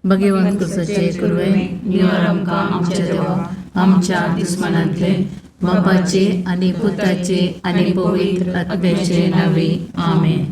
भगवंत कुसाचे कुरवे निवार आमकां आमच्या देवा आमच्या दुस्मानांतले बापाचे आनी पुताचे आनी पवित्र आत्म्याचे नावे आमेन.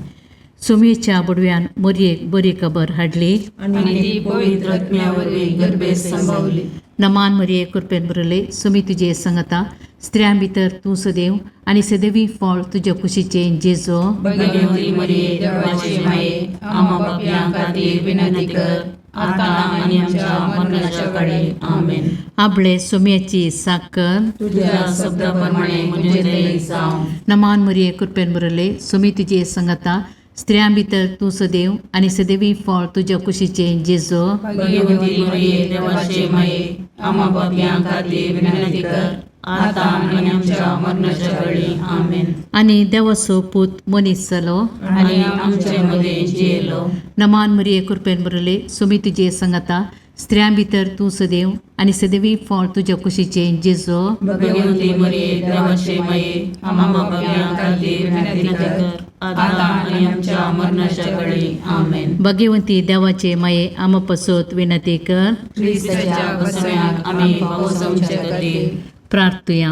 सुमेच्या बुडव्यान मोरयेक बरी खबर हाडली आनी ती पवित्र आत्म्या वरवीं गर्भे संभवली. नमान मरिये, कृपेन भरले, सुमी तुजे संगता, स्त्रियां भितर तूं सदैव आनी सदैवी फळ तुज्या कुशीचें जेजो. भगवती मरिये, देवाचे माये, आम्हा पापयां खातीर विनंती कर, आतां आनी आमच्या मरणाच्या काळी. आमेन. आबळे सोम्याची साकर. तुझ्या शब्दा प्रमाणे म्हजें दयेन जावं. नमान मरिये, कृपेन भरले, सुमी तुजे संगता, स्त्रियां भितर तूं सदैव आनी सदैवी फळ तुज्या कुशीचें जेजो. भगवती मरिये, देवाचे माये, आम्हा पापयां खातीर विनंती कर, आतां आनी आमच्या मरणाच्या काळी. आमेन. आनी देवाचो पूत मनीस जालो आनी आमचे मदें जियेलो. नमान मरिये, कृपेन भरले, सुमी तुजे संगता, स्त्रियां भितर तूं सदैव आनी सदैवी फळ तुज्या कुशीचें जेजो. भगवती मरिये, देवाचे माये, आम्हा पापयां खातीर विनंती कर, आतां आनी आमच्या मरणाच्या काळी. आमेन. भगवंती देवाचे माये, आमा पसत विनंती कर. क्रिस्ताच्या बसव्याक आमी पावसांचे खातीर. प्रार्थुया.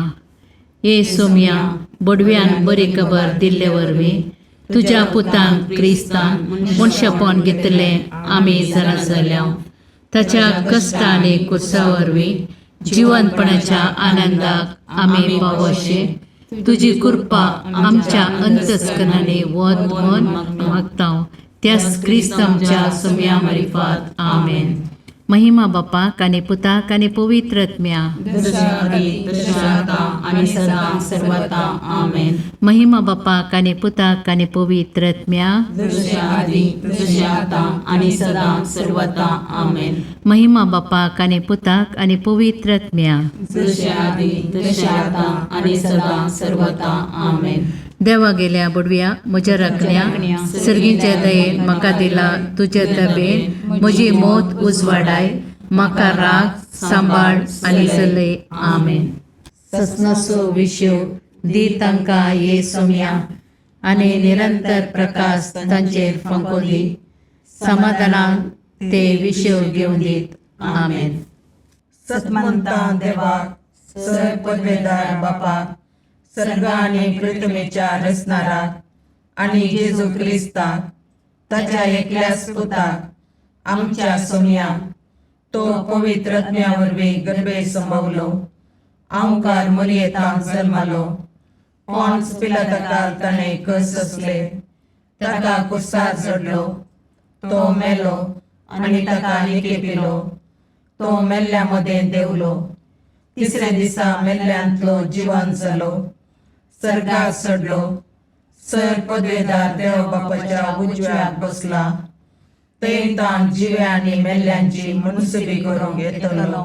ये सोम्या, बडव्यान बरी खबर दिल्ले वरवीं तुज्या पुतान क्रिस्तान मनशापण घेतलें आमी जाणा जाल्या. ताच्या कश्ट आनी कुर्सा वरवीं जिवनपणाच्या आनंदाक आमी पावोशे तुजी कृपा आमच्या अंतस्कनांनी वत म्हूण मागता, त्याच क्रिस्त आमच्या सोम्या मारिफात. आमेन. महिमा बापाक आनी पुताक आनी पवित्र आत्म्या. जशें आदी तशें आतां आनी सदां सर्वता. आमेन. महिमा बापाक आनी पुताक आनी पवित्र आत्म्या. जशें आदी तशें आतां आनी सदां सर्वता. आमेन. महिमा बापाक आनी पुताक आनी पवित्र आत्म्या. जशें आदी तशें आतां आनी सदां सर्वता. आमेन. देवा गेल्या बडव्या, म्हज्या राखण्या, सर्गीच्या दयेन म्हाका दिला तुज्या दबेन म्हजी मौत उजवाडाय, म्हाका राग सांबाळ आनी चलय. आमेन. ससनाचो विशय दी तांकां ये सोम्या आनी निरंतर प्रकाश तांचेर फांको दी, समाधानान ते विशय घेवन दीत. आमेन. सतमंता देवाक, सर पदवेदार बापाक, सर्ग आनी पृथ्वीच्या रचणाराक आनी जेजू क्रिस्ताक, ताच्या एकल्याच पुताक, आमच्या सोमयाक, तो पवित्र आत्म्या वरवीं गर्भे संभवलो, आंवकार मरियेतांत जल्मालो, पॉन्स पिलाताकाल ताणें कस आसले, ताका कुर्सार चडलो, तो मेलो आनी ताका निकेपिलो, तो मेल्ल्या मदें देंवलो, तिसऱ्या दिसा मेल्ल्यांतलो जिवन जालो, सर्गाक चडलो, सर पदवेदार देव बापाच्या उजव्याक बसला, थंय ताण जिव्या आनी मेल्ल्यांची मुनसुबी करूंक येतलो.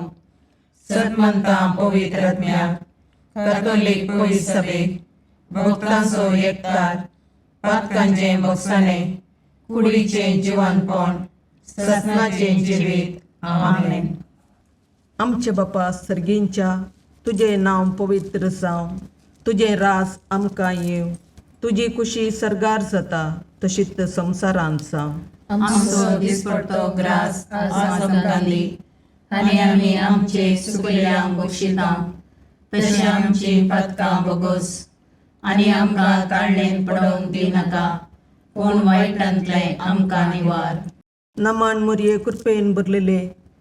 सतमंता पवित्र आत्म्याक, कॅथोलीक पवित्र सभेक, भक्तांचो एकतार, पातकांचें भोगसाणें, कुडीचें जिवनपण, ससनाचें जिवीत. आमेन. आमचे बापा सर्गींच्या, तुजें नांव पवित्र जावं, तुजें राज आमकां येवं, तुजी कुशी सर्गार जाता तशीच संवसारांत जावं. आमचो दिसपडतो ग्रास आज आमकां दी आनी आमी आमचे चुकलेल्यांक बक्षिता तशें आमची पातकां बोगोस आनी आमकां ताळणेन पडोवंक दिनाका, पूण वायटांतलें आमकां निवार. नमान मोरये, कृपेन भरलेले,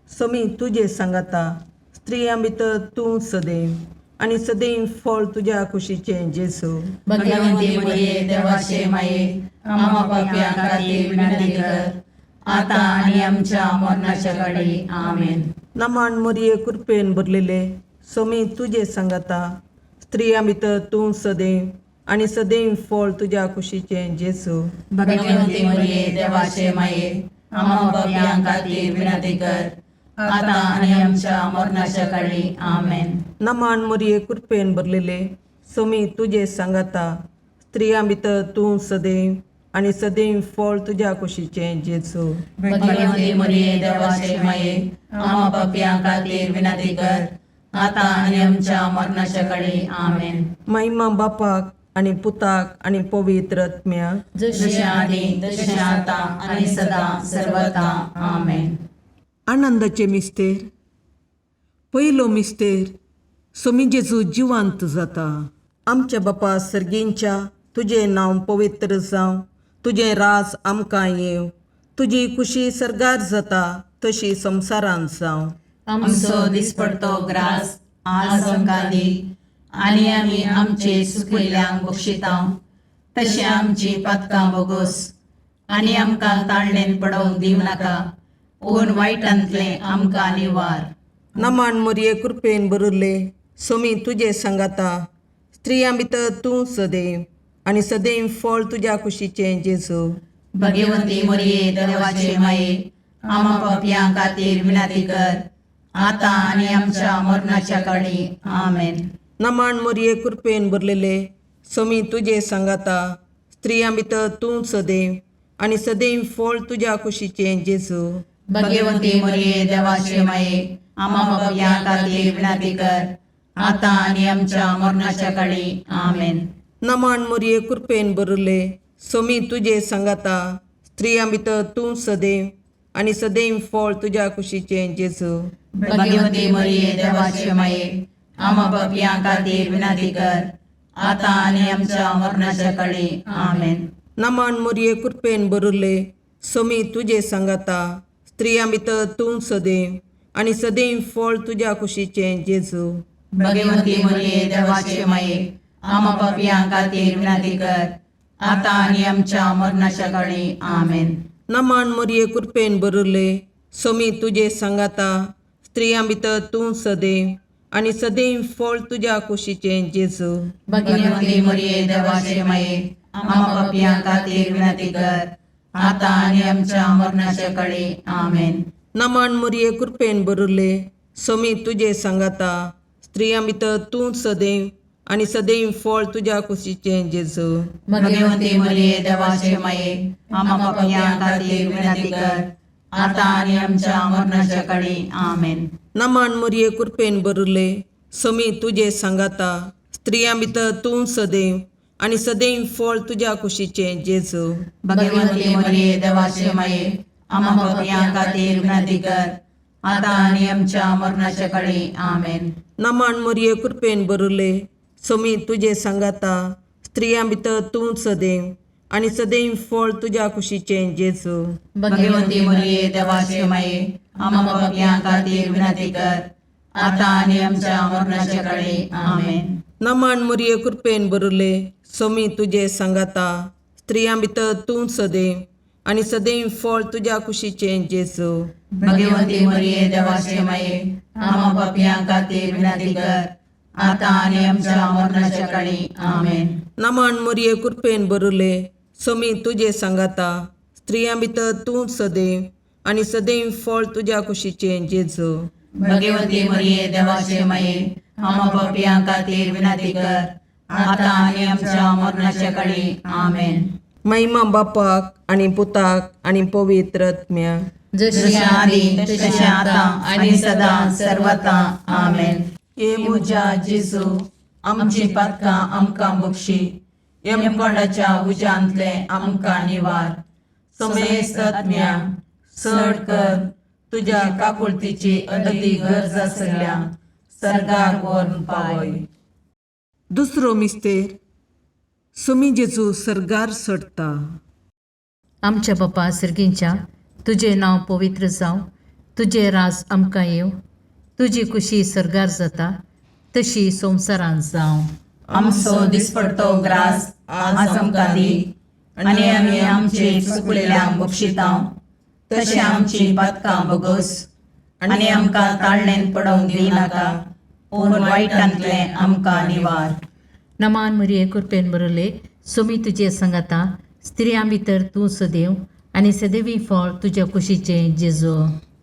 समी तुजे सांगाता, स्त्रियां भितर तूं सदैव आनी सदैव फळ तुज्या कुशीचें जेजू. भगवंती मरिये, देवाचे माये, आम्हा पापयां खातीर विनंती कर, आतां आनी आमच्या मरणाच्या घडी. आमेन. नमान मोरये, कृपेन भरलेले, समी तुजे सांगाता, स्त्रियां भितर तूं सदैव आनी सदैव फळ तुज्या कुशीचें जेजू. भगवंती मरिये, देवाचे माये, आम्हा पापयां खातीर विनंती कर, आतां आनी आमच्या मरणाच्या घडी. आमेन. नमान मोरये, कृपेन भरलेले, समी तुजे सांगाता, स्त्रियां भितर तूं सदैव आनी सदैव फळ तुज्या कुशीचें जेजू. भगवंती मरिये, देवाचे माये, आम्हा पापयां खातीर विनंती कर, आतां आनी आमच्या मरणाच्या घडी. आमेन. महिमा बापाक आनी पुताक आनी पवित्र आत्म्याक. जशें आदी तशें आतां आनी सदां सर्वता. आमेन. आनंदाचे मिस्तेर. पयलो मिस्तेर, सोमी जेजू जिवांत जाता. आमच्या बापा सर्गींच्या, तुजें नांव पवित्र जावं, तुजें राज आमकां येवं, तुजी खुशी सर्गार जाता तशी संवसारांत जावं. आमचो दिसपडतो ग्रास आज आमकां दी आनी आमी आमचे सुकिल्ल्यांक बक्षिता तशें आमची पातकां बोगोस आनी आमकां ताळणेन पडोवंक दिवं नाका, पूण वायटांतलें आमकां निवार. नमान मोरये, कृपेन बरुल्ले, सोमी तुजे सांगाता, स्त्रियां भितर तूं सदैव आनी सदैव फळ तुज्या कुशीचें जेजू. भगवंती मोरये, देवाचे माये, आमा पापयां खातीर विनंती कर, आतां आनी आमच्या मरणाच्या काळी. आमेन. नमान मोरये, कृपेन भरलेले, सोमी तुजे सांगाता, स्त्रियां भितर तूं सदैव आनी सदैव फळ तुज्या कुशीचें जेजू. भगवंती मोरये, देवाचे माये, आमा पापयां खातीर विनंती कर, आतां आनी आमच्या मरणाच्या काळी. आमेन. नमान मोरये, कृपेन भरले, सोमी तुजे सांगाता, स्त्रियां भितर तूं सदैव आनी सदैव फळ तुज्या कुशीचें जेजू. भगवंती मोरये, देवाचे माये, आमा पापयां खातीर विनंती कर, आतां आनी आमच्या मरणाच्या काळी. आमेन. नमान मोरये, कृपेन भरले, सोमी तुजे सांगाता, स्त्रियां भितर तूं सदैव आनी सदैव फळ तुज्या कुशीचें जेजू. भगवंती मोरये, देवाचे माये, आमा पापयां खातीर विनंती कर, आतां आनी आमच्या मरणाच्या काळी. आमेन. नमान मोरये, कृपेन भरले, सोमी तुजे सांगाता, स्त्रियां भितर तूं सदैव आनी सदैव फळ तुज्या कुशीचें जेजू. भगवंती मोरये, देवाचे माये, आमा पापयां खातीर विनंती कर, आतां आनी आमच्या मरणाच्या काळी. आमेन. नमान मोरये, कृपेन भरले, सोमी तुजे सांगाता, स्त्रियां भितर तूं सदैव आनी सदैव फळ तुज्या कुशीचें जेजू. भगवंती मोरये, देवाचे माये, आमा पापयां खातीर विनंती कर, आतां आनी आमच्या मरणाच्या काळी. आमेन. नमान मोरये, कृपेन भरले, सोमी तुजे सांगाता, स्त्रियां भितर तूं सदैव आनी सदैव फळ तुज्या कुशीचें जेजू. भगवंती मोरये, देवाचे माये, आमा पापयां खातीर विनंती कर, आतां आनी आमच्या मरणाच्या काळी. आमेन. नमान मोरये, कृपेन भरले, सोमी तुजे सांगाता, स्त्रियां भितर तूं सदैव आनी सदैव फळ तुज्या कुशीचें जेजू. भगवंती मोरये, देवाचे माये, आमा पापयां खातीर विनंती कर, आतां आनी आमच्या मरणाच्या काळी. आमेन. नमान मोरये, कृपेन भरले, सोमी तुजे सांगाता, स्त्रियां भितर तूं सदैव आनी सदैव फळ तुज्या कुशीचें जेजू. भगवंती मोरये, देवाचे माये, आमा पापयां खातीर विनंती कर, आतां आनी आमच्या मरणाच्या काळी. आमेन. नमान मोरये, कृपेन भरले, सोमी तुजे सांगाता, स्त्रियां भितर तूं सदैव आनी सदैव फळ तुज्या कुशीचें जेजू. भगवंती मोरये, देवाचे माये, आमा पापयां खातीर विनंती कर, आतां आनी आमच्या मरणाच्या काळी. आमेन. महिमा बापाक आनी पुताक आनी पवित्र आत्म्याक. जशी जशें आदी तशें आतां आनी सदां सर्वता. आमेन. हे म्हज्या जेजू, आमची पातकां आमकां बक्षी, यमकोंडाच्या उज्यांतलें आमकां निवार, समेस्त आत्म्या चड कर तुज्या काकुळतीची अदती गरज आसल्या सर्गाक व्हरून पावय. दुसरो मिस्तेर, सोमी जेजू सर्गार चडता. आमच्या बापा सर्गींच्या, तुजें नांव पवित्र जावं, तुजें राज आमकां येवं, तुजी खुशी सर्गार जाता तशी संवसारांत जावं. आमचो दिसपडतो ग्रास आज आमकां दी आनी आमी आमचे चुकलेल्यांक बक्षिता तशें आमची पातकां बगोस आनी आमकां ताळणेन पडोवंक दिनाका, पूण वायटांतलें आमकां निवार. नमान मरिये, कृपेन बरले, सोमी तुजे संगाता, स्त्रियां भितर तूं सदैव आनी सदैवी फळ तुज्या कुशीचें जेजू.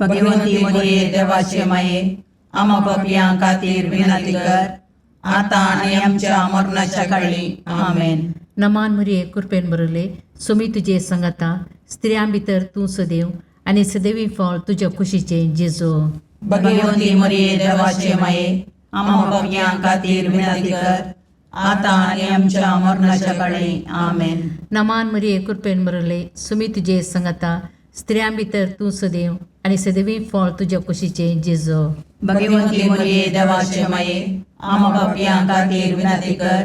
भगवंती मरिये, देवाचे माये, आमा पापयां खातीर विनंती कर, आतां आनी आमच्या मरणाच्या काळी. आमेन. नमान मरिये, कृपेन बरले, सोमी तुजे संगाता, स्त्रियां भितर तूं सदैव आनी सदैवी फळ तुज्या कुशीचें जेजू. भगवंती मरिये, देवाचे माये, आमा पापयां खातीर विनंती कर, आतां आनी आमच्या मरणाच्या काळी. आमेन. नमान मरिये, कृपेन बरले, सोमी तुजे संगाता, स्त्रियां भितर तूं सदैव आनी सदैवी फळ तुज्या कुशीचें जेजो. भगवंती मरिये देवाचे माये, आमा पापयां खातीर विनंती कर,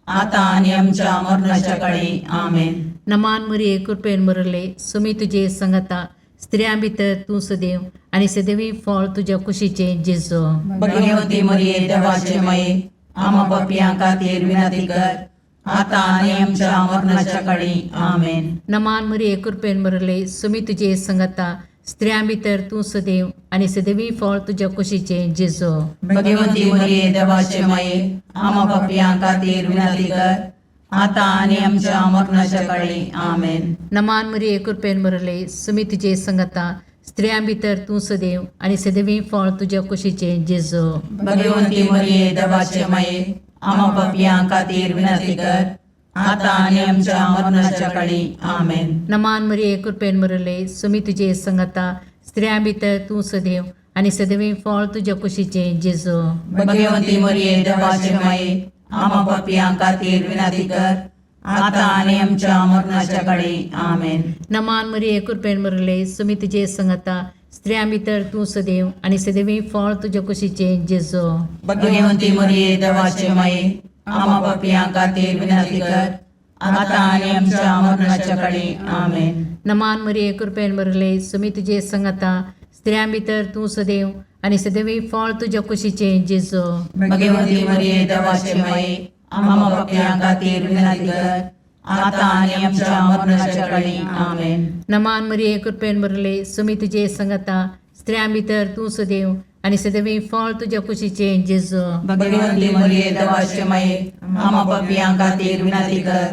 आतां आनी आमच्या मरणाच्या काळी. आमेन. नमान मरिये, कृपेन भरले, सुमी तुजे संगता, स्त्रियां भितर तूं सदैव आनी सदैवी फळ तुज्या कुशीचें जेजो. भगवंती मरिये देवाचे माये, आमा पापयां खातीर विनंती कर, आतां आनी आमच्या मरणाच्या काळी. आमेन. नमान मरिये, कृपेन भरले, सुमी तुजे संगता, स्त्रियां भितर तूं सदैव आनी सदैवी फळ तुज्या कुशीचें जेजो. भगवंती मरिये देवाचे माये, आमा पापयां खातीर विनंती कर, आतां आनी आमच्या मरणाच्या काळी. आमेन. नमान मरिये, कृपेन भरले, सुमी तुजे संगता, स्त्रियां भितर तूं सदैव आनी सदैवी फळ तुज्या कुशीचें जेजो. भगवंती मरिये देवाचे माये, आमा पापयां खातीर विनंती कर, आतां आनी आमच्या मरणाच्या काळी. आमेन. नमान मरिये, कृपेन भरले, सुमी तुजे संगता, स्त्रियां भितर तूं सदैव आनी सदैवी फळ तुज्या कुशीचें जेजो. भगवंती मरिये देवाचे माये, आमा पापयां खातीर विनंती कर, आतां आनी आमच्या मरणाच्या काळी. आमेन. नमान मरिये, कृपेन भरले, सुमी तुजे संगता, स्त्रियां भितर तूं सदैव आनी सदैवी फळ तुज्या कुशीचें जेजो. भगवंती मरिये देवाचे माये, आमा पापयां खातीर विनंती कर, आतां आनी आमच्या मरणाच्या काळी. आमेन. नमान मरिये, कृपेन भरले, सुमी तुजे संगता, स्त्रियां भितर तूं सदैव आनी सदैवी फळ तुज्या कुशीचें जेजो. भगवंती मरिये देवाचे माये, आमा पापयां खातीर विनंती कर, आतां आनी आमच्या मरणाच्या काळी. आमेन. नमान मरिये, कृपेन भरले, सुमी तुजे संगता, स्त्रियां भितर तूं सदैव आनी सदैवी फळ तुज्या कुशीचें जेजो. भगवंती मरिये देवाचे माये, आमा पापयां खातीर विनंती कर,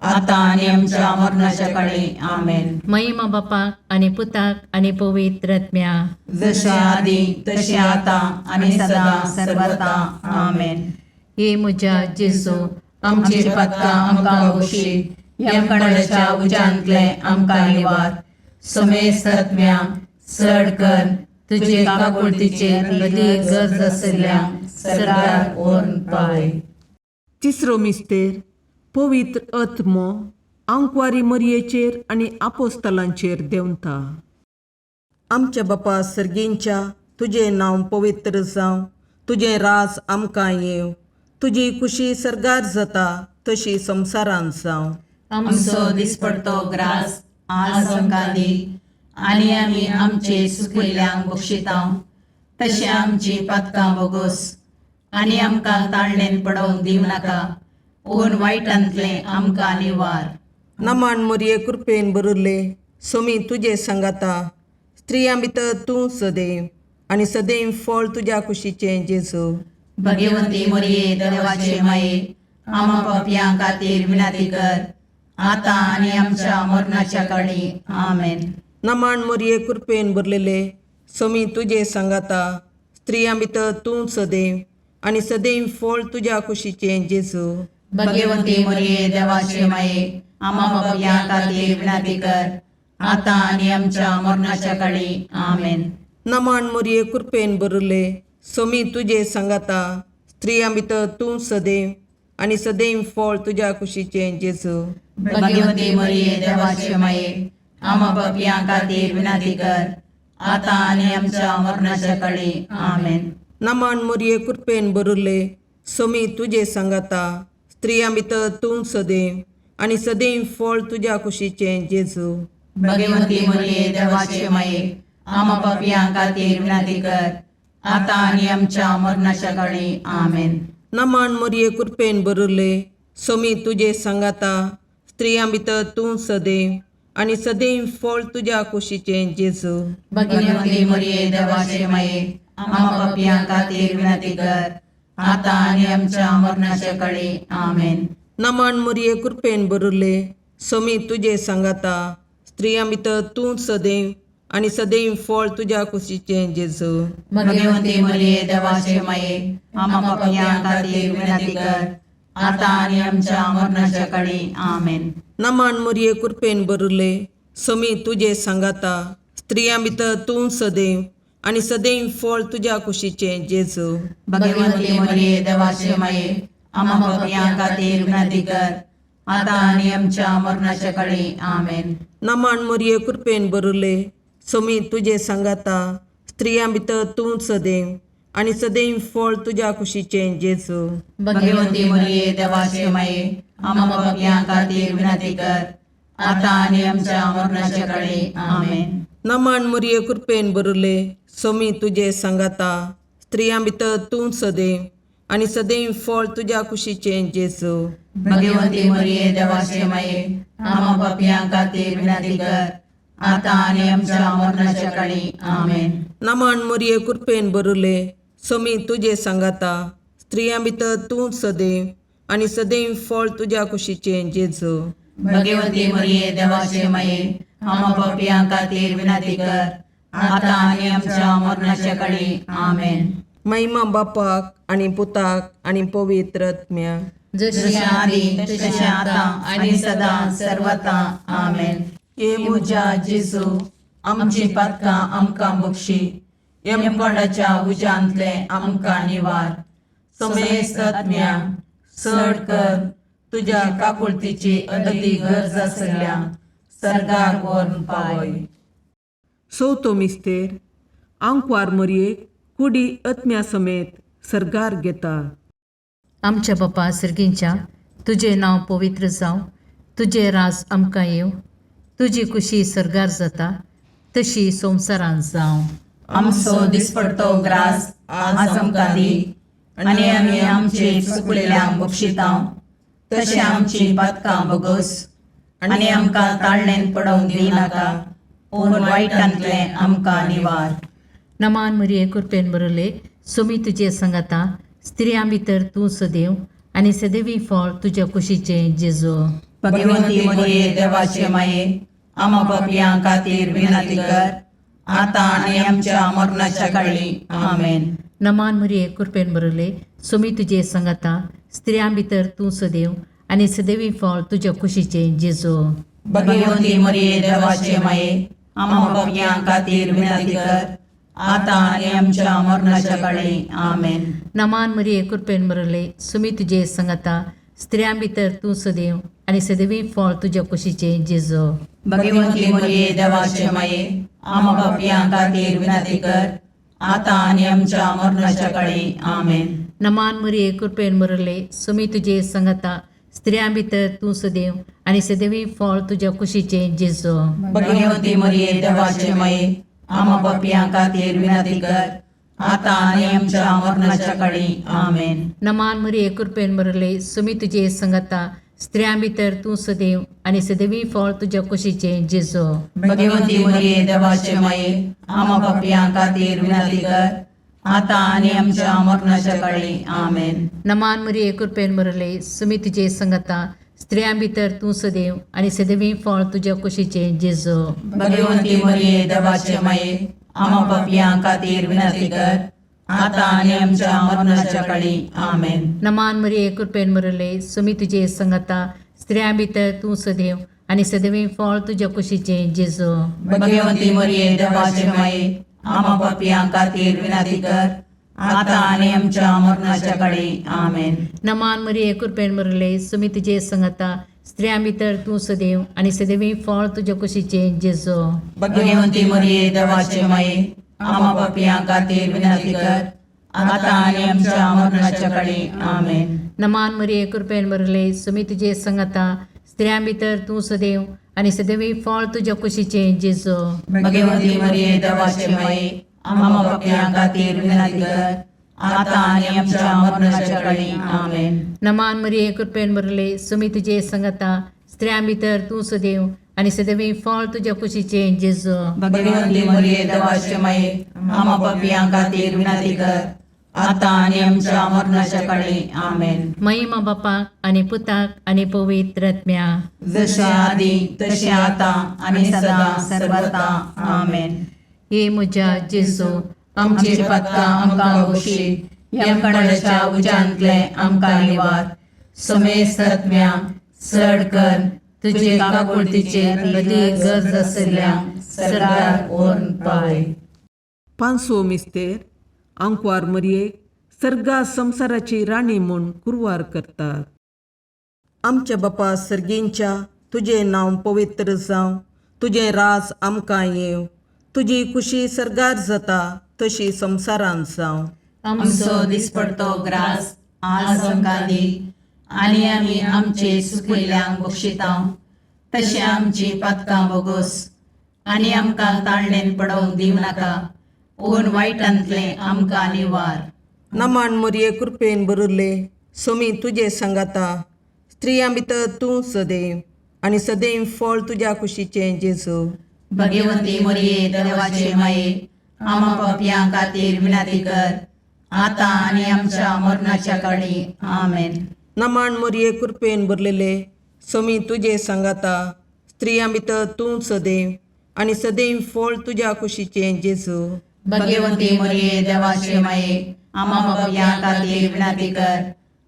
आतां आनी आमच्या मरणाच्या काळी. आमेन. महिमा बापाक आनी पुताक आनी पवित्र आत्म्या. जशे आदी तशें आतां आनी सदां सर्वता. आमेन. हे म्हज्या जेजू, आमची पातकां आमकां बक्षी, यमकणाच्या उज्यांतले आमकां निवार, समेस्त आत्म्या चड कर तुजे काकुळतीचेर अदीक गरज आशिल्ल्या सरकार व्हरून पावय. तिसरो मिस्तेर पवित्र आत्मो आंकवारी मरयेचेर आनी आपोस्तलांचेर देंवता. आमच्या बापा सर्गींच्या, तुजें नांव पवित्र जावं, तुजें राज आमकां येवं, तुजी खुशी सर्गार जाता तशी संवसारांत जावं. आमचो दिसपडतो ग्रास आज आमकां दी, आनी आमी आमचे सुकिल्ल्यांक बक्षितांव तशें आमची पातकां बोगोस, आनी आमकां ताळणेन पडोवंक दिवं नाका, पूण वायटांतलें आमकां निवार. नमान मरये, कृपेन भरिल्ले, सोमी तुजे सांगाता, स्त्रियां भितर तूं सदैव आनी सदैव फळ तुज्या कुशीचें जेजू. भगवंती मरिये देवाचे माये, आमा पापयां खातीर विनंती कर, आतां आनी आमच्या मरणाच्या काळी. आमेन. नमान मरये, कृपेन भरलेले, सोमी तुजे सांगाता, स्त्रियां भितर तूं सदैव आनी सदैव फळ तुज्या कुशीचें जेजू. भगवंती मरिये देवाचे माये, आमा पापयां खातीर विनंती कर, आतां आनी आमच्या मरणाच्या काळी. आमेन. नमान मरये, कृपेन भरिल्ले, सोमी तुजे सांगाता, स्त्रियां भितर तूं सदैव आनी सदैव फळ तुज्या कुशीचें जेजू. भगवंती मरिये देवाचे माये, आमा पापयां खातीर विनंती कर, आतां आनी आमच्या मरणाच्या काळी. आमेन. नमान मरये, कृपेन भरिल्ले, सोमी तुजे सांगाता, स्त्रियां भितर तूं सदैव आनी सदैव फळ तुज्या कुशीचें जेजू. भगवंती मरिये देवाचे माये, आमा पापयां खातीर विनंती कर, आतां आनी आमच्या मरणाच्या काळी. आमेन. नमान मरये, कृपेन भरिल्ले, सोमी तुजे सांगाता, स्त्रियां भितर तूं सदैव आनी सदैव फळ तुज्या कुशीचें जेजू. भगवंती मरिये देवाचे माये, आमा पापयां खातीर विनंती कर, आतां आनी आमच्या मरणाच्या काळी. आमेन. नमान मरये, कृपेन भरिल्ले, सोमी तुजे सांगाता, स्त्रियां भितर तूं सदैव आनी सदैव फळ तुज्या कुशीचें जेजू. भगवंती मरिये देवाचे माये, आमा पापयां खातीर विनंती कर, आतां आनी आमच्या मरणाच्या काळी. आमेन. नमान मरये, कृपेन भरिल्ले, सोमी तुजे सांगाता, स्त्रियां भितर तूं सदैव आनी सदैव फळ तुज्या कुशीचें जेजू. भगवंती मरिये देवाचे माये, आमा पापयां खातीर विनंती कर, आतां आनी आमच्या मरणाच्या काळी. आमेन. नमन मोरये, कृपेन बरुले, सोमी तुजे सांगाता, स्त्रियां भितर तूं सदैव आनी सदैव फळ तुज्या कुशीचें जेजू. भगवती मरिये, देवाचे माये, आम्हा पापयां खातीर विनंती कर, आतां आनी आमच्या मरणाच्या काळी. आमेन. नमन मोरये, कृपेन बरुले, सोमी तुजे सांगाता, स्त्रियां भितर तूं सदैव आनी सदैव फळ तुज्या कुशीचें जेजू. भगवती मरिये, देवाचे माये, आम्हा पापयां खातीर विनंती कर, आतां आनी आमच्या मरणाच्या काळी. आमेन. नमन मोरये, कृपेन बरुले, सोमी तुजे सांगाता, स्त्रियां भितर तूं सदैव आनी सदैव फळ तुज्या कुशीचें जेजू. भगवती मरिये, देवाचे माये, आम्हा पापयां खातीर विनंती कर, आतां आनी आमच्या मरणाच्या काळी. आमेन. महिमा बापाक आनी पुताक आनी पवित्र आत्म्याक. जशी जशें आदी तशें आतां आनी सदां सर्वता. आमेन. हे म्हज्या जेजू, आमची पातकां आमकां बक्षी, यमकोंडाच्या उज्यांतले आमकां निवार, समेस्त आत्म्यांक चड कर तुज्या काकुळतीची अदी गरज आसल्या सर्गाक व्हरून पावय. चवथो मिस्तेर, आंकवार मरयेक कुडी आत्म्या समेत सर्गार घेता. आमच्या बापा सर्गींच्या, तुजें नांव पवित्र जावं, तुजें राज आमकां येवं, तुजी खुशी सर्गार जाता तशी संवसारांत जावं. आमचो दिसपडतो ग्रास आज आमकां दी, आनी आमी आमचे चुकलेल्यांक बक्षितां, तशें आमची पातकां बगोस, आनी आमकां ताळणेन पडोवंक दिवनाका, पूण वायटांतलें आमकां निवार. नमान मरिये, कृपेन बरले, सोमी तुजे संगाता, स्त्रियां भितर तूं सदैव आनी सदैवी फळ तुज्या कुशीचें जेजू. भगवंती मरिये, देवाचे माये, आमा पापयां खातीर विनंती कर, आतां आनी आमच्या मरणाच्या काळी. आमेन. नमान मरिये, कृपेन बरले, सोमी तुजे संगाता, स्त्रियां भितर तूं सदैव आनी सदैवी फळ तुज्या कुशीचें जेजू. भगवंती मरिये, देवाचे माये, आमा पापयां खातीर विनंती कर, आतां आनी आमच्या मरणाच्या काळी. आमेन. नमान मरिये, कृपेन बरले, सुमी तुजे संगाता, स्त्रियां भितर तूं सदैव आनी सदैवी फळ तुज्या कुशीचें जेजू. भगवंती मरिये, देवाचे माये, आमा पापयां खातीर विनंती कर, आतां आनी आमच्या मरणाच्या काळी. आमेन. नमान मरिये, कृपेन बरले, सुमी तुजे संगाता, स्त्रियां भितर तूं सदैव आनी सदैवी फळ तुज्या कुशीचें जेजू. भगवंती मरिये, देवाचे माये, आमा पापयां खातीर विनंती कर, आतां आनी आमच्या मरणाच्या काळी. आमेन. नमान मरिये, कृपेन बरले, सुमी तुजे संगाता, स्त्रियां भितर तूं सदैव आनी सदैवी फळ तुज्या कुशीचें जेजू. भगवंती मरिये, देवाचे माये, आमा पापयां खातीर विनंती कर, आतां आनी आमच्या मरणाच्या काळी. आमेन. नमान मरिये, कृपेन बरले, सुमी तुजे संगाता, स्त्रियां भितर तूं सदैव आनी सदैवी फळ तुज्या कुशीचें जेजू. भगवंती मरिये, देवाचे माये, आमा पापयां खातीर विनंती कर, आतां आनी आमच्या मरणाच्या काळी. आमेन. नमान मरिये, कृपेन बरले, सुमी तुजे संगाता, स्त्रियां भितर तूं सदैव आनी सदैवी फळ तुज्या कुशीचें जेजू. भगवंती मरिये, देवाचे माये, आमा पापयां खातीर विनंती कर, आतां आनी आमच्या मरणाच्या काळी. आमेन. नमान मरिये, कृपेन बरले, सुमी तुजे संगाता, स्त्रियां भितर तूं सदैव आनी सदैवी फळ तुज्या कुशीचें जेजू. भगवंती मरिये, देवाचे माये, आमा पापयां खातीर विनंती कर, आतां आनी आमच्या मरणाच्या काळी. आमेन. नमान मरिये, कृपेन बरले, सुमी तुजे संगाता, स्त्रियां भितर तूं सदैव आनी सदैवी फळ तुज्या कुशीचें जेजू. भगवंती मरिये, देवाचे माये, आमा पापयां खातीर विनंती कर, आतां आनी आमच्या मरणाच्या काळी. आमेन. नमान मरिये, कृपेन बरले, सुमी तुजे संगाता, स्त्रियां भितर तूं सदैव आनी सदैवी फळ तुज्या कुशीचें जेजू. भगवंती मरिये, देवाचे माये, आमा पापयां खातीर विनंती कर, आतां आनी आमच्या मरणाच्या काळी. आमेन. महिमा बापाक आनी पुताक आनी पवित्र आत्म्याक. जशें आदी तशें आतां आनी सदां सर्वता. आमेन. हे म्हज्या जेजू, आमची पातकां आमकां बक्षी, यमकणाच्या उज्यांतले आमकां निवार, समेस्त आत्म्या चड कर तुजे काकुळतीचे अदी गरज आशिल्ल्या सरकार व्हरून पावय. पांचवो मिस्तेर, आंकवार मरयेक सर्गा संवसाराची राणी म्हूण कुरवार करतात. आमच्या बापा सर्गींच्या तुजें नांव पवित्र जावं, तुजें राज आमकां येवं, तुजी खुशी सर्गार जाता तशी संवसारांत जावं. आमचो दिसपडतो ग्रास आज आमकां दी आनी आमी आमचे सुकयल्यांक बक्षिता तशें आमची पातकां बोगोस आनी आमकां ताळणेन पडोवंक दिवं नाका पूण वायटांतलें आमकां निवार. नमान मोरये कृपेन बरुल्ले सोमी तुजे सांगाता, स्त्रियां भितर तूं सदैव आनी सदैव फळ तुज्या कुशीचें जेजू. भगवंती मोरये देवाचे माये आमा पापयां खातीर विनंती कर आतां आनी आमच्या मरणाच्या काळी. आमेन. नमान मोरये कृपेन भरलेले सोमी तुजे सांगाता, स्त्रियां भितर तूं सदैव आनी सदैव फळ तुज्या कुशीचें जेजू. भगवंती मोरये देवाचे माये आमा पापयां खातीर विनंती कर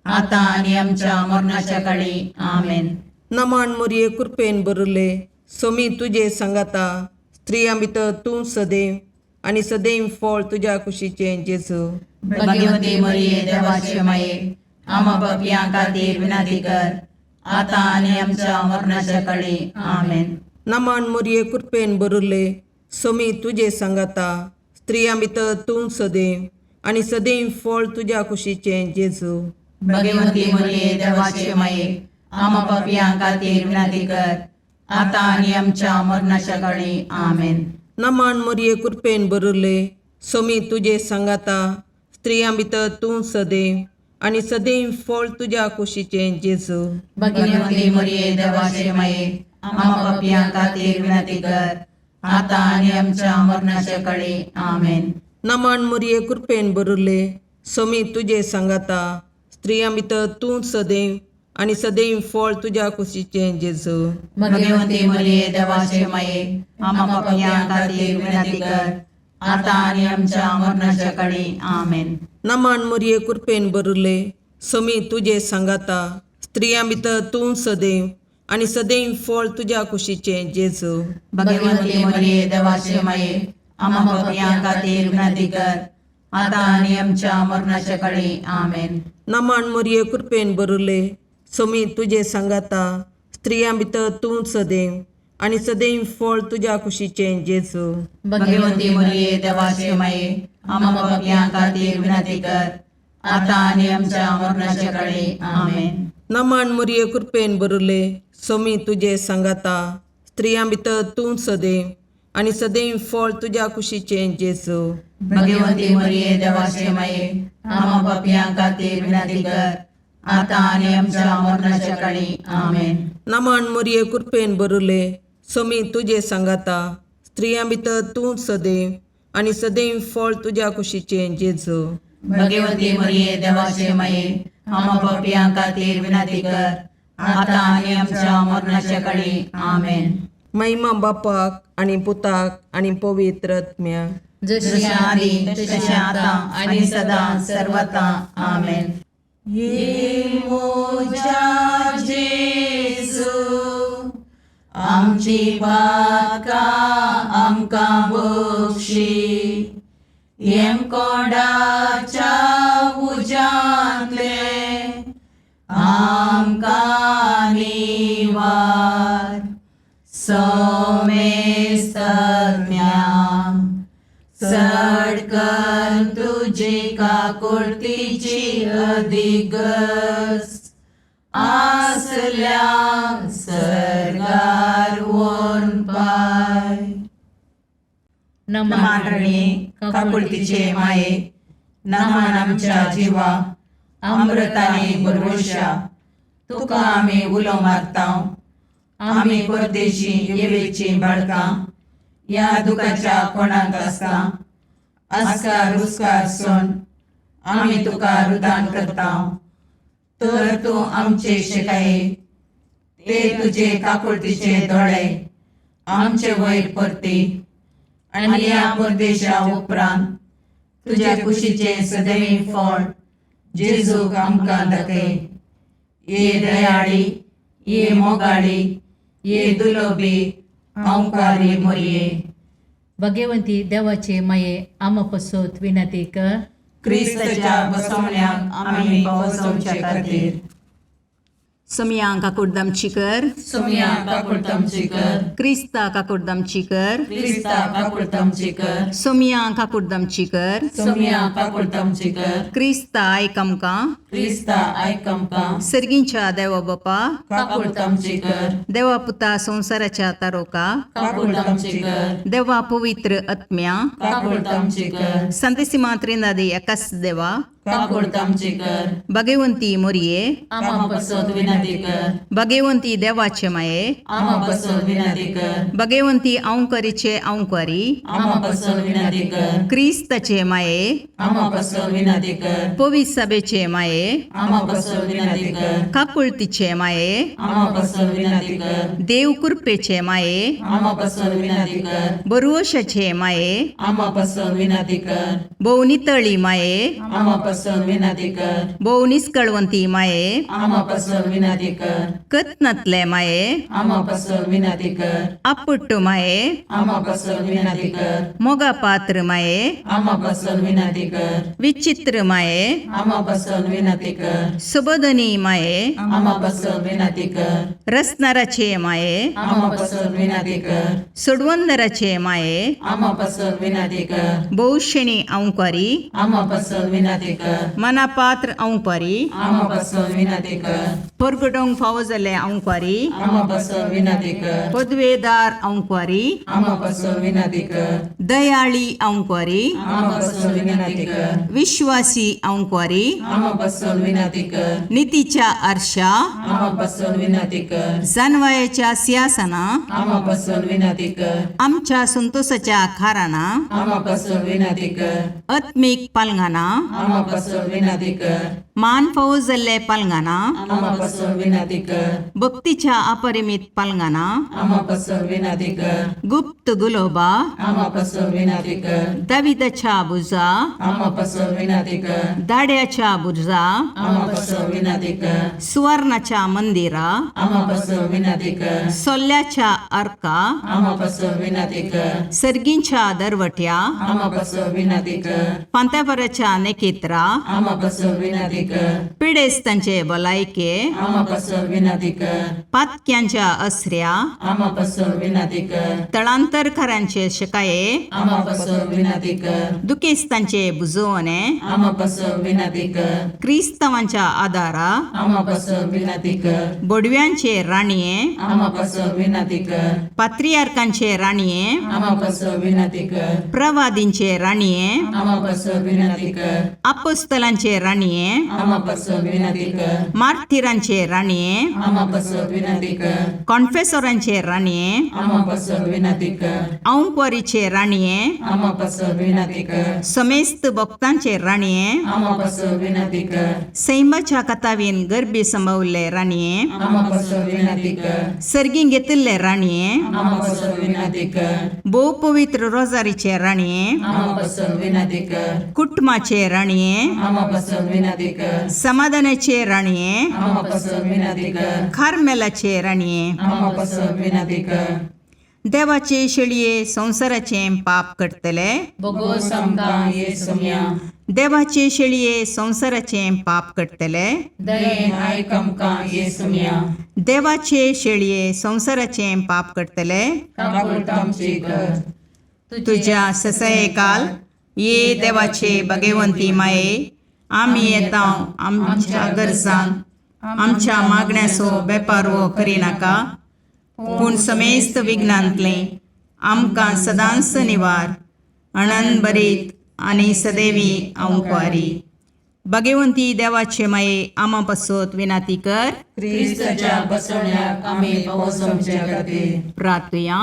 आतां आनी आमच्या मरणाच्या काळी. आमेन. नमान मोरये कृपेन भरले सोमी तुजे सांगाता, स्त्रियां भितर तूं सदैव आनी सदैव फळ तुज्या कुशीचें जेजू. भगवंती मोरये देवाचे माये आमा पापयां खातीर विनंती कर आतां आनी आमच्या मरणाच्या काळी. आमेन. नमान मोरये कृपेन भरले सोमी तुजे सांगाता, स्त्रियां भितर तूं सदैव आनी सदैव फळ तुज्या कुशीचें जेजू. भगवंती मोरये देवाचे माये आमा पापयां खातीर विनंती कर आतां आनी आमच्या मरणाच्या काळी. आमेन. नमान मोरये कृपेन भरले सोमी तुजे सांगाता, स्त्रियां भितर तूं सदैव आनी सदैव फळ तुज्या कुशीचें जेजू. भगवंती मोरये देवाचे माये आमा पापयां खातीर विनंती कर आतां आनी आमच्या मरणाच्या काळी. आमेन. नमान मोरये कृपेन भरले सोमी तुजे सांगाता, स्त्रियां भितर तूं सदैव आनी सदैव फळ तुज्या कुशीचें जेजू. भगवंती मोरये देवाचे माये आमा पापयां खातीर विनंती कर आतां आनी आमच्या मरणाच्या काळी. आमेन. नमान मोरये कृपेन भरले सोमी तुजे सांगाता, स्त्रियां भितर तूं सदैव आनी सदैव फळ तुज्या कुशीचें जेजू. भगवंती मोरये देवाचे माये आमा पापयां खातीर विनंती कर आतां आनी आमच्या मरणाच्या काळी. आमेन. नमान मोरये कृपेन भरले सोमी तुजे सांगाता, स्त्रियां भितर तूं सदैव आनी सदैव फळ तुज्या कुशीचें जेजू. भगवंती मोरये देवाचे माये आमा पापयां खातीर विनंती कर आतां आनी आमच्या मरणाच्या काळी. आमेन. नमान मोरये कृपेन भरले सोमी तुजे सांगाता, स्त्रियां भितर तूं सदैव आनी सदैव फळ तुज्या कुशीचें जेजू. भगवंती मोरये देवाचे माये आमा पापयां खातीर विनंती कर आतां आनी आमच्या मरणाच्या काळी. आमेन. नमान मोरये कृपेन भरले सोमी तुजे सांगाता, स्त्रियां भितर तूं सदैव आनी सदैव फळ तुज्या कुशीचें जेजू. भगवंती मोरये देवाचे माये आमा पापयां खातीर विनंती कर आतां आनी आमच्या मरणाच्या काळी. आमेन. महिमा बापाक आनी पुताक आनी पवित्र आत्म्याक, जशी आदी तशें आतां आनी सदां सर्वता. आमेन. ये मोजा जेजू आमची पातकां आमकां बक्षी, येमकोंडाच्या उज्यांतले आमकां निवार, सोमेस्तज्ञा चड कर तुजी काकुळतीची अधिगस आसल्या सर्गार वोन पाय. नमान रणी काकुळतीचे माये नमान आमच्या जिवा अमृताने भरवशा तुका आमी उलो मारता. आमी परदेशी येवेची बाळकां ह्या दुखाच्या कोणाक आसता आस्कार रुस्कार सोन आमी तुका रुदान करता. तर तूं आमचे शिकाये ते तुजे काकुळतीचे दोळे आमचे वयर परती आनी ह्या परदेशा उपरांत तुज्या कुशीचें सदैव फळ जेजूक आमकां दाखय. ये दयाळी, ये मोगाळी, ये दुलोबी अंकारी मोरये. भगवंती देवाचे माये आमा पसत विनंती कर. क्रिस्ताच्या बसवण्याक आमी पावसवचे खातीर. सोमया काकुडदामची कर. सोमया काकुळतामची कर. क्रिस्ता काकुडदामची कर. क्रिस्ता काकुळतामची कर. सोमया काकुडदामची कर. सोमया काकुळतामची कर. क्रिस्ता आयक आमकां. क्रिस्ता आयक आमकां. सर्गींच्या देवा बापा, काकुळतामची कर. देवा पुता संवसाराच्या तारोका, काकुळतामची कर. देवा पवित्र आत्म्या, काकुळतामची कर. संतेसिमा त्रिनादी एकाच देवा, काकुळतामची कर. भगवंती मोरये, आमा पसत विनंती कर. भगवंती देवाचे माये, आमा पसत विनंती कर. भगवंती अंकरीचे अंकारी, आमा पसत विनंती कर. क्रिस्ताचे माये, आमा पसत विनंती कर. पवित्र सभेचे माये, आमा पसत विनंती कर. काकुळतीचे माये, आमा पसत विनंती कर. देव कृपेचे माये, आमा पसत विनंती कर. बरवशाचे माये, आमा पसत विनंती कर. भोव नितळी माये, आमा पसत विनंती कर. भोव निस्कळवंती माये, आमा पसत विनंती कर. कत्नातले माये, आमा पसत विनंती कर. आपुट्ट माये, आमा पसत विनंती कर. मोगा पात्र माये, आमा पसत विनंती कर. विचित्र माये, आमा पसत विनंती कर. सुबोधनी माये, आमा पसत विनंती कर. रसनाराचे माये, आमा पसत विनंती कर. सोडवंदराचे माये, आमा पसत विनंती कर. भोवशेणी अंकारी, आमा पसत विनंती कर. मनापात्र अंकारी, आमा पसत विनंती कर. परगटोंक फावो जाल्ले अंकारी, आमा पसत विनंती कर. पदवेदार अंकारी, आमा पसत विनंती कर. दयाळी अंकारी, आमा पसत विनंती कर. विश्वासी अंकारी, आमा पसत विनंती कर. नितीच्या आरशा, आमा पसत विनंती कर. जानवायाच्या सिंहासना, आमा पसत विनंती कर. आमच्या संतोषाच्या खाराना, आमा पसत विनंती कर. आत्मीक पालंगाना, आमा पसत विनंती कर. मान फावो जाल्ले पालंगाना, आमा पसत विनंती कर. भक्तीच्या अपरिमित पालंगाना, आमा पसत विनंती कर. गुप्त गुलोबा, आमा पसत विनंती कर. दाविदाच्या बुजा, आमा पसत विनंती कर. दाड्याच्या बुर्जा, आमा पसत विनंती कर. सुवर्णाच्या मंदिरा, आमा पसत विनंती कर. सोल्ल्याच्या अर्का, आमा पसत विनंती कर. सर्गींच्या दरवट्या, आमा पसत विनंती कर. पांत्यापराच्या नेकेत्रा, आमा पसत विनंती कर. पिडेस्तांचे भलायके, आमा पसत विनंती कर. पातक्यांच्या असऱ्या, आमा पसत विनंती कर. तळांतरकारांचे शकाये, आमा पसत विनंती कर. दुखेस्तांचे बुजवणे, आमा पसत विनंती कर. क्रिस्तावांच्या आदारा, आमा पसत विनंती कर. बोडव्यांचे राणये, आमा पसत विनंती कर. पात्रियार्कांचे राणये, आमा पसत विनंती कर. प्रवादींचे राणये, आमा पसत विनंती कर. अपोस्तलांचे राणये, आमा पसत विनंती कर. मार्थिरांचे राणये, आमा पसत विनंती कर. कॉन्फेसोरांचे राणये, आमा पसत विनंती कर. औंकवारीचे राणये, आमा पसत विनंती कर. समेस्त भक्तांचे राणये, आमा पसत विनंती कर. सैमाच्या कथावीन गर्भी संभवल्ले राणये, आमा पसत विनंती कर. सर्गी घेतिल्ले राणये, आमा पसत विनंती कर. भोव पवित्र रोजारीचे राणये, आमा पसत विनंती कर. कुटुंबाचे राणये, आमा पसत विनंती कर. समाधानाचे राणये, आमा पसत विनंती कर. खारमेलाचे राणये, आमा पसत विनंती कर. देवाचे शेळये संवसाराचें पाप करतले, बोगोस आमकां ये सोम्या. देवाचे शेळये संवसाराचें पाप करतले, दयेन आयक आमकां ये सोम्या. देवाचे शेळये संवसाराचें पाप करतले, काकुळतामची कर. तुज्या ससयकाल ये देवाचे भगवंती माये, आमी येता आमच्या गरजांक आमच्या मागण्याचो बेपारवो करिनाका, पूण समेस्त विघ्नांतलें आमकां सदांच निवार अणन बरीत आनी सदैवी अंकवारी. भगवंती देवाचे माये, आमा पासत विनाती कर. क्रिस्ताच्या बसवण्याक आमी पावस आमच्या खातीर. प्रार्थुया.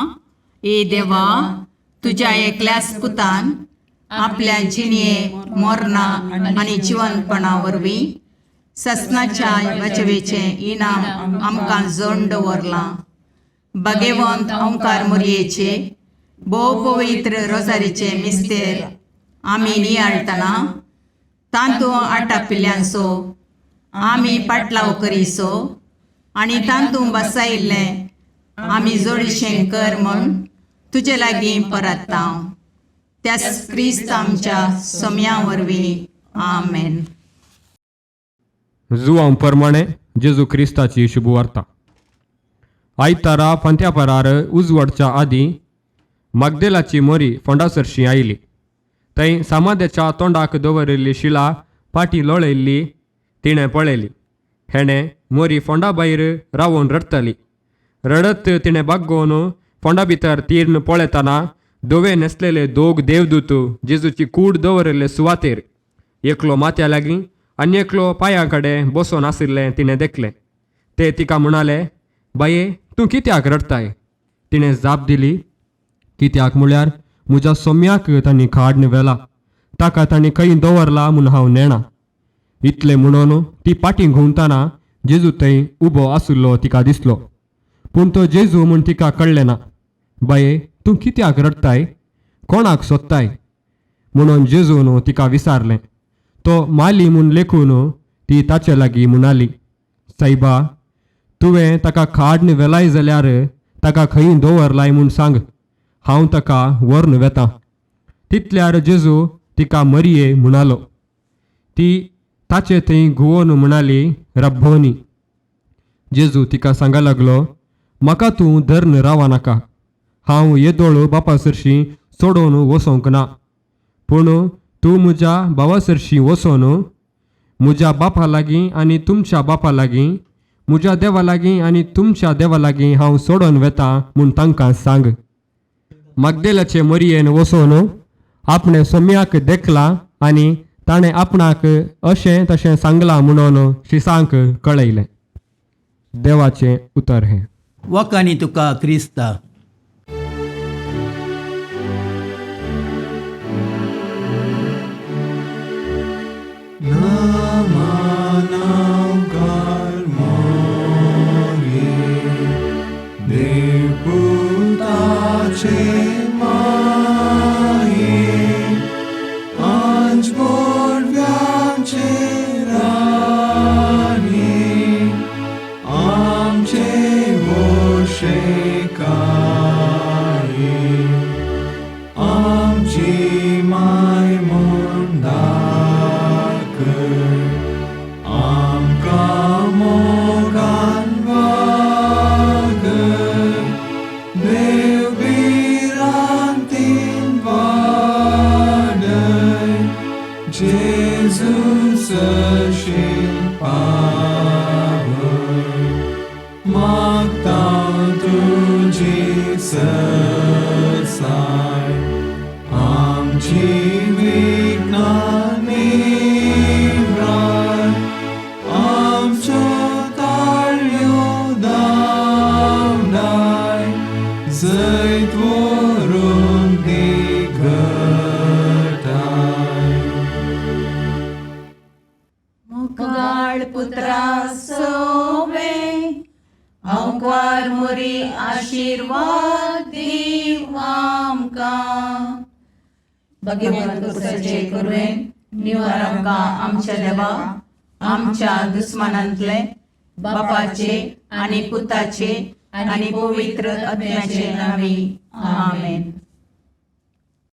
ए देवा, तुज्या एकल्याच पुतान आपल्या जिणये मरणा आनी जिवनपणा वरवीं ससनाच्या बचवेचें इनाम आमकां जोड दवरलां. भगवंत ओंकार मोरयेचे भोव पवित्र रोजारीचे मिस्तेर आमी नियाळटना तांतू आटापिल्ल्यांचो आमी पाटलाव करीसो आनी तांतू बसायिल्लें आमी जोडीशें कर म्हूण तुजे लागीं परत्ता, त्याच क्रिस्त आमच्या सोम्या वरवीं. आमेन. जुवां प्रमाणे जेजू क्रिस्ताची शुभवार्ता. आयतारा फांत्यापरार उजवाडच्या आदीं मागदेलाची मोरी फोंडा सरशी आयली. थंय सामाद्याच्या तोंडाक दवरिल्ली शिला पाटी लोळयल्ली तिणें पळयली. हेणें मोरी फोंडा भायर रावून रडटाली. रडत तिणें बागोवन फोंडा भितर तीर्ण पळयतना धवे न्हेसलेले दोग देवदूत जेजूची कूड दवरिल्ले सुवातेर एकलो माथ्या लागीं आनी एकलो पांयां कडेन बसून आशिल्लें तिणें देखलें. ते तिका म्हणाले, बाये, तूं कित्याक रडटाय? तिणें जाप दिली, कित्याक म्हळ्यार म्हज्या सोम्याक तांणी खाड व्हेला, ताका तांणी खंय दवरला म्हूण हांव नेणा. इतलें म्हणून ती पाटी घुंवतना जेजू थंय उबो आशिल्लो तिका दिसलो, पूण तो जेजू म्हूण तिका कळ्ळें ना. बाये, तूं कित्याक रडटाय? कोणाक सोदताय? म्हणून जेजून तिका विचारलें. तो माली म्हूण लेखून ती ताचे लागीं म्हणाली, सायबा, तुवें ताका खाड व्हेलाय जाल्यार ताका खंय दवरलाय म्हूण सांग, हांव ताका व्हरून वेतां. तितल्यार जेजू तिका मरये म्हणालो. ती ताचे थंय घुंवोन म्हणाली, रब्बोनी. जेजू तिका सांगा लागलो, म्हाका तूं धरून रावा नाका, हांव येदोळ बापा सरशीं सोडोवन वचोंक ना, पूण तूं म्हज्या भावा सरशीं वचोन म्हज्या बापा लागीं आनी तुमच्या बापा लागीं, म्हज्या देवा लागीं आनी तुमच्या देवा लागीं हांव सोडोवन वेतां म्हूण तांकां सांग. मागदेलाचे मोरयेन वचोन आपणें सोम्याक देखला आनी ताणें आपणाक अशें तशें सांगलां म्हणून शिसांक कळयलें. देवाचें उतर हें. वकानी तुका क्रिस्ता. मुखाळ पुत्रा सोवे अंकार मोरी आशिर्वाद दीव आमकां. भगवंत कुसाचे कुरवेन निवार आमकां आमच्या देवा आमच्या दुस्मानांतले बापाचे आनी पुताचे आनी पवित्र आत्म्याचे नांवी. आमेन.